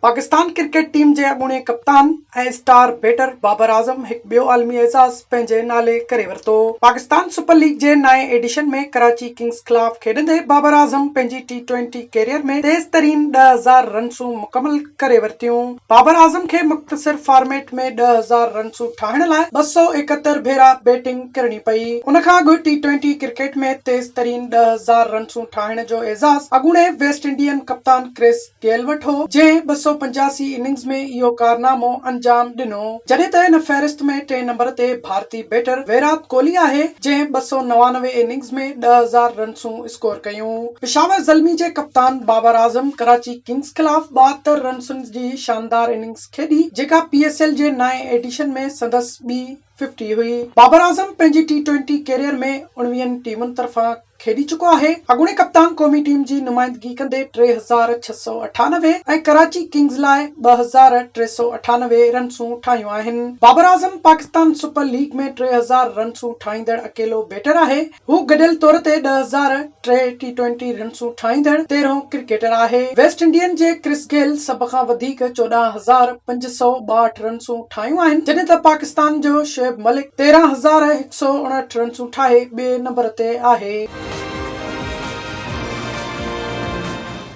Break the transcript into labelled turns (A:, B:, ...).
A: Pakistan cricket team جي اڳوڻي ڪپتان ۽ اسٽار بيٽر بابر اعظم هڪ ٻيو عالمي اعزاز پنهنجي نالي ڪري ورتو. پاڪستان سپر ليگ جي نائين ايڊيشن ۾ ڪراچي ڪنگز خلاف کيڏندي بابر اعظم پنهنجي ٽي ٽوئنٽي ڪيريئر ۾ تيز ترين 10,000 رنسون مڪمل ڪري ورتيون. بابر اعظم کي مختصر فارميٽ ۾ 10,000 رنسون ٺاهڻ لاء 271 ڀيرا بيٽنگ ڪرڻي پئي. ان کان اڳ ٽي ٽوئنٽي ڪرڪيٽ ۾ تيز ترين 10,000 رنسون ٺاهڻ جو اعزاز اڳوڻي ويسٽ انڊين ڪپتان ڪرس گيل وٽ هو، جنهن 285 اننگز ۾ اهو ڪارنامو انجام ڏنو. جڏهن ته ان فهرست ۾ ٽئين نمبر تي ڀارتي بيٽر ويرات ڪوهلي آهي، جنهن 299 اننگز ۾ 10,000 رنسون اسڪور ڪيون. پشاور زلمي جي ڪپتان بابر اعظم ڪراچي ڪنگز خلاف 72 رنسن جي شاندار اننگز کيڏي، جيڪا پي ايس ايل جي نائين ايڊيشن ۾ سندس ٻي ففٽي هئي. بابر اعظم پنهنجي ٽي ٽوئنٽي ڪيريئر ۾ اڻويهن ٽيمن طرفان کيڏي چڪو آهي. اڳوڻي ڪپتان قومي ٽيم جي نمائندگي ڪندي 3698 ۽ ڪراچي ڪنگز لاء 2398 رنسون ٺاهيون آهن. بابر اعظم پاڪستان سپر ليگ ۾ 3000 رنسون ٺاهيندڙ اڪيلو بيٽر آهي. هو گڏيل طور تي 10,003 ٽي ٽوئنٽي رنسون ٺاهيندڙ تيرهون ڪرڪيٽر آهي. ويسٽ انڊين جي ڪرس گيل سڀ کان وڌيڪ 14,562 رنسون ٺاهيون آهن، جڏهن ته پاڪستان جو شعيب ملڪ 13,159 رنسون ٺاهي ٻئي نمبر تي آهي.